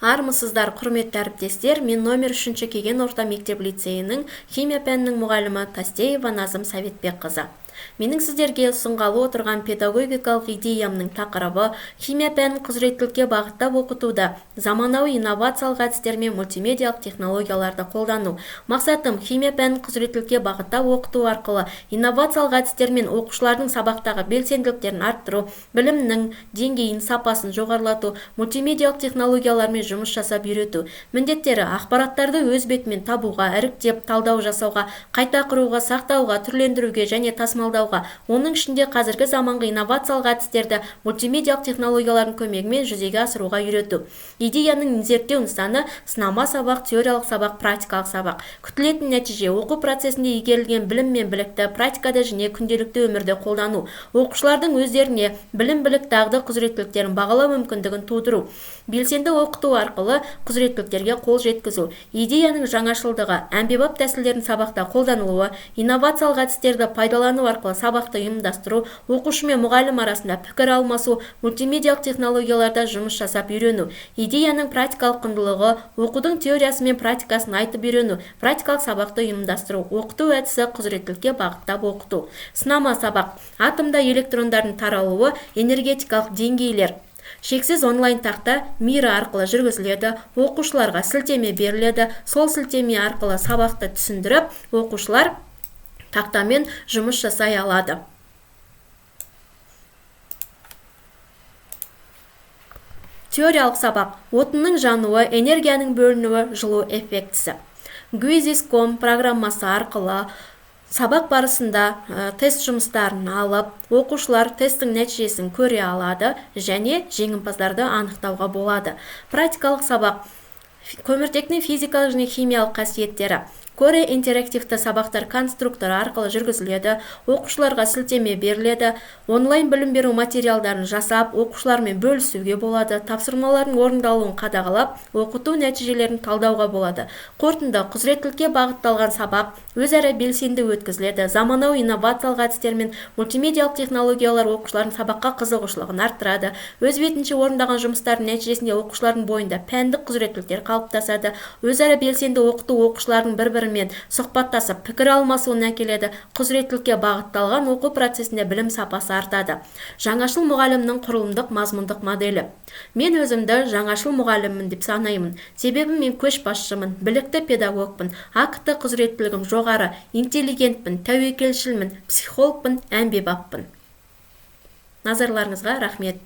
Армысыздар, құрметті әріптестер! Мен номер 3 Кеген орта мектеп лицейінің химия пәнінің мұғалімі Тастеева Назым Советбекқызы. Менің сіздерге ұсынғалы отырған педагогикалық идеямның тақырыбы химия пәнін құзыреттілікке бағыттап оқытуда заманауи инновациялық әдістер мен мультимедиялық технологияларды қолдану. Мақсатым химия пәнін құзыреттілікке бағыттап оқыту арқылы инновациялық әдістер мен оқушылардың сабақтағы белсенділіктерін арттыру, білімнің деңгейін, сапасын жоғарылату, мультимедиялық технологиялармен жұмыс жасап үйрету. Міндеттері: ақпараттарды өз бетімен табуға, іріктеп, талдау жасауға, қайта құруға, сақтауға, түрлендіруге және тасымалдауға, оның ішінде қазіргі заманғы инновациялық әдістерді мультимедиялық технологиялардың көмегімен жүзеге асыруға үйрету. Идеяның зерттеу нысаны: сынама сабақ, теориялық сабақ, практикалық сабақ. Күтілетін нәтиже: оқу процесінде игерілген білім мен білікті практикада және күнделікті өмірде қолдану, оқушылардың өздеріне білім, білік, дағды, құзыреттіліктерін бағалау мүмкіндігін тудыру, белсенді оқыту арқылы құзыреттіліктерге қол жеткізу. Идеяның жаңашылдығы: әмбебап тәсілдердің сабақта қолданылуы, инновациялық әдістерді пайдалану арқылы сабақты ұйымдастыру, оқушы мен мұғалім арасында пікір алмасу, мультимедиялық технологияларда жұмыс жасап үйрену. Идеяның практикалық құндылығы: оқудың теориясы мен практикасын айтып үйрену, практикалық сабақты ұйымдастыру. Оқыту әдісі: құзыреттілікке бағыттап оқыту. Сынама сабақ: атомда электрондардың таралуы, энергетикалық деңгейлер. Шексіз онлайн тақта Мира арқылы жүргізіледі. Оқушыларға сілтеме беріледі. Сол сілтеме арқылы сабақты түсіндіріп, оқушылар тақтамен жұмыс жасай алады. Теориялық сабақ: отынның жануы, энергияның бөлінуі, жылу эффектісі. Guizis.com программасы арқылы сабақ барысында тест жұмыстарын алып, оқушылар тесттің нәтижесін көре алады және жеңімпаздарды анықтауға болады. Практикалық сабақ: көміртектің физикалық және химиялық қасиеттері. Коре интерактивті сабақтар конструкторы арқылы жүргізіледі. Оқушыларға сілтеме беріледі. Онлайн білім беру материалдарын жасап, оқушылармен бөлісуге болады. Тапсырмалардың орындалуын қадағалап, оқыту нәтижелерін талдауға болады. Қорытынды: құзыреттілікке бағытталған сабақ өзара белсенді өткізіледі. Заманауи инновациялық әдістер мен мультимедиялық технологиялар оқушылардың сабаққа қызығушылығын арттырады. Өз бетінше орындаған жұмыстардың нәтижесінде оқушылардың бойында пәндік құзыреттіліктер қалыптасады. Өзара белсенді оқыту оқушылардың бір-бірімен сұхбаттасып, пікір алмасуына әкеледі. Құзыреттілікке бағытталған оқу процесінде білім сапасы артады. Жаңашыл мұғалімнің құрылымдық мазмұндық моделі. Мен өзімді жаңашыл мұғаліммін деп санаймын. Себебі мен көшбасшымын, білікті педагогпын, АКТ құзыреттілігім жоғары, интеллигентпін, тәуекелшілмін, психологпын, әмбебаппын. Назарларыңызға рахмет.